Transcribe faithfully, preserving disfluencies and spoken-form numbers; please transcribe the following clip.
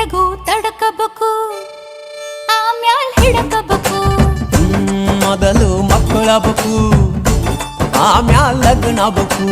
Go tadka buku, amyal hidka buku. Hmm, madalu makula buku, amyal lagna buku.